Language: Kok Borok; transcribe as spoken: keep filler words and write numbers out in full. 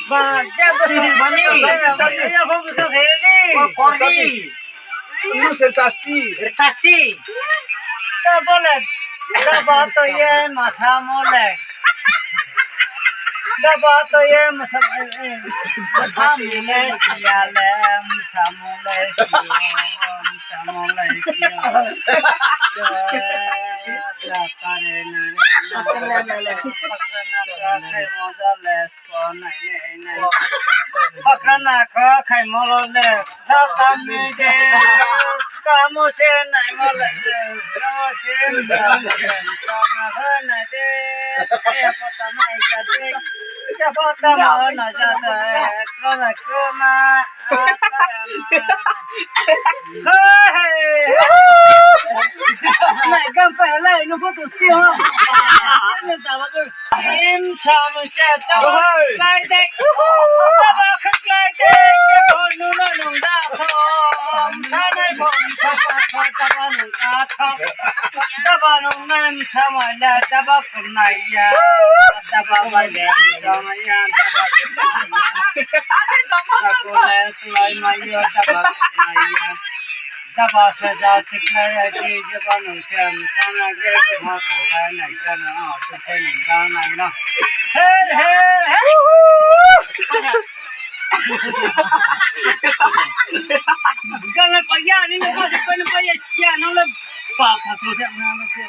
Ba, jabo mani. Iya, hum to khairi. Ko kordi. Ini sertasti. Sertasti. Ka bole, daba to ye masa mole. Daba to ye masa, eh, eh, masa mole, siya le, masa mole, siya, masa mole, siya. Pakra na, pakra na, pakra na, pakra na, pakra na, Pakrana kha khai molo le, sa tam ni de, kamo se nai molo le, kamo se nai molo le, kamo se nai de, kaya pota nai ja de, kaya pota ma nai ja de, krona, krona, a, krona. Hey, hey, hey. Nai gam pa lai no photo sti ho. Nai ta ba ko. Im sam cha ta ba klai de. Ta ba kha klai de. Ko nu no nung da tho. Sa nai bom sa ba tho ta ba nung da tho. Ta ba nung nan sa ma la ta ba kun nai ya. Ta ba ba le sa ma ya ta ba. Sa ko le klai ma ya ta ba kun nai ya. Daba se ja tikna ya ji jaba nung se nung sana ge ti ma ko ga nai ka na o se se nung ga nai na. He, he, he. Gana pa ya ni na ko se pa ya ya na la pa pa so se na na se.